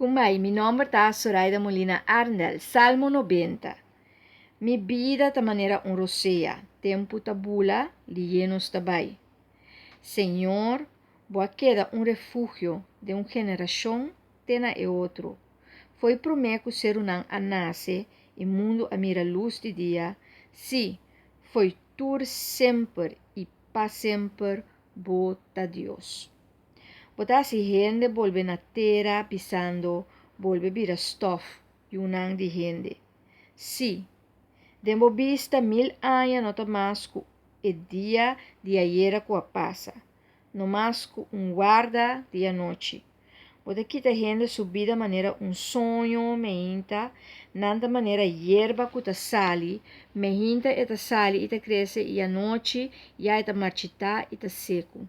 Kumbai, mi nomber ta Soraida Molina Arndel. Salmo 90. Mi bida ta manera un rosea, tempu ta bula, lihé nos ta bai. Señor, bo a keda un refugio di un generashon te na e otro. Fo'i promé ku serunan a nase i mundu a mira lus di dia, sí, fo'i tur semper i pa semper bo ta Dios. Bo ta hasi hende bolbe na tera, bisando, Bolbe bira stòf, yunan di hende. Sí, den bo bista mil aña no ta mas ku e dia di ayera ku a pasa, no mas ku un warda di anochi. Bo ta kita hende su bida manera un soño meinta, nan ta manera yerba ku ta sali, meinta e ta sali i ta krese i anochi ya e ta marchitá i ta seku.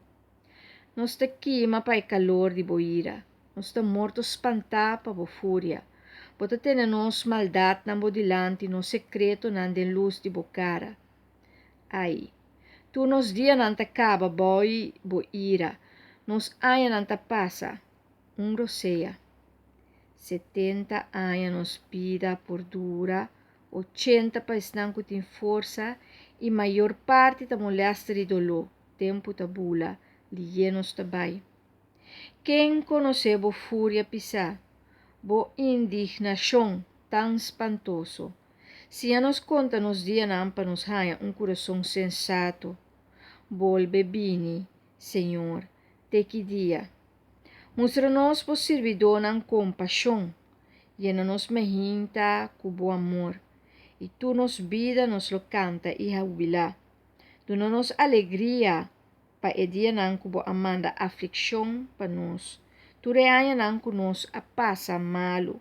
Nos ta kima pa e kalor di bo ira, nos ta morto spantá pa bo furia. Bo ta tene nos maldatnan bo dilanti, nos sekretonan den lus di bo kara. Ai! Tur nos dianan ta kaba bou bo ira, nos añanan ta pasa, un rosea. 70 aña nos bida por dura, 80 pa esnan ku tin forsa, i mayor parti ta molèster i doló, tempu ta bula, lihé nos ta bai. Ken konosé bo furia pisá, bo indignashon tan spantoso? Siña nos konta nos dianan pa nos haña un kurason sensato. Bolbe bini, Señor, te ki dia? Mustra nos bo sirbidónan kompashon, yena nos mehinta ku bo amor, i tur nos bida nos lo kanta i hubilá. Duna nos alegria pa e dianan ku bo a manda aflikshon pa nos, tur e añanan ku nos a pasa malu.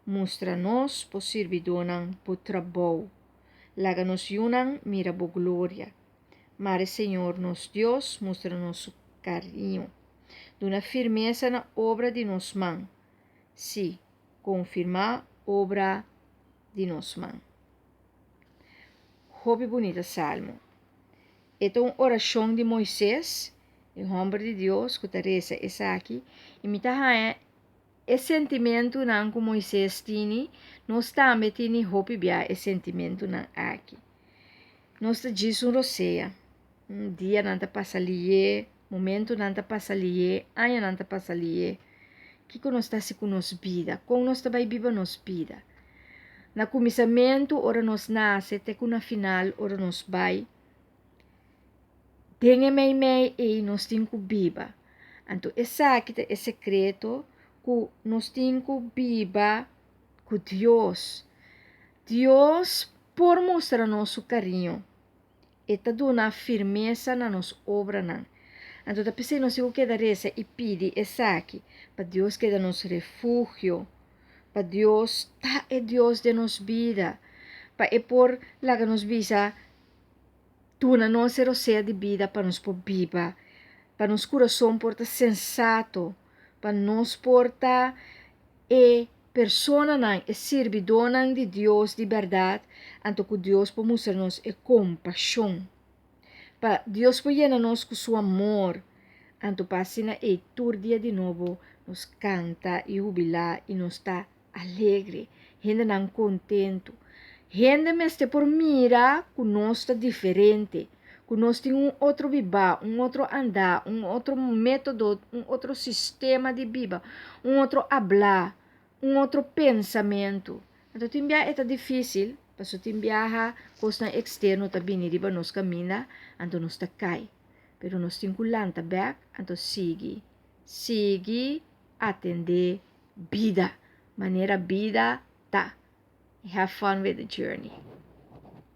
Mustra nos, bo sirbidónan, bo trabou. Laga nos yunan mira bo gloria. Mare Señor nos Dios mustra nos su kariño. Duna firmesa na obra di nos man. Sí, konfirmá obra di nos man. Hopi bunita salmo. E ta un orashon di Moises, e hòmber di Dios ku ta resa esaki, i mi ta haña E sentimentunan ku Moises tini, nos tambe tini hopi bia e sentimentunan aki. Nos ta djis un rosea. Un dianan ta pasa lihé, momentunan ta pasa lihé, añanan ta pasa lihé. Kiko nos ta hasi ku nos bida? Kon nos ta bai biba nos bida? Na kuminsamentu ora nos nase te ku na final ora nos bai, Den e meimei ei nos tin ku biba. Anto esaki ta e sekreto ku nos tin ku biba ku Dios. Dios por mustra nos su kariño. E ta duna firmesa na nos obranan. Anto ta p'esei nos tin ku keda resa i pidi esaki, pa Dios keda nos refugio, pa Dios ta e Dios den nos bida, pa e por laga nos bisa, Duna nos e rosea di bida pa nos por biba, pa nos kurason por ta sensato, pa nos por ta e personanan, e sirbidónan di Dios di bèrdat, anto ku Dios por mustra nos e kompashon. Pa Dios por yena nos ku su amor, anto pa asina ei tur dia di nobo nos kanta i hubilá i nos ta alegre, hendenan kontentu. Hende mester por mira ku nos ta diferente, ku nos tin un otro bibá, un otro andá, un otro método, un otro sistema di biba, un otro ablá, un otro pensamentu. Anto tin biaha e ta difísil, pasobra tin biaha kosnan eksterno ta bini riba nos kaminda, anto nos ta kai. Pero nos tin ku lanta bèk, anto sigui, sigui atendé bida manera bida ta. Have fun with the journey.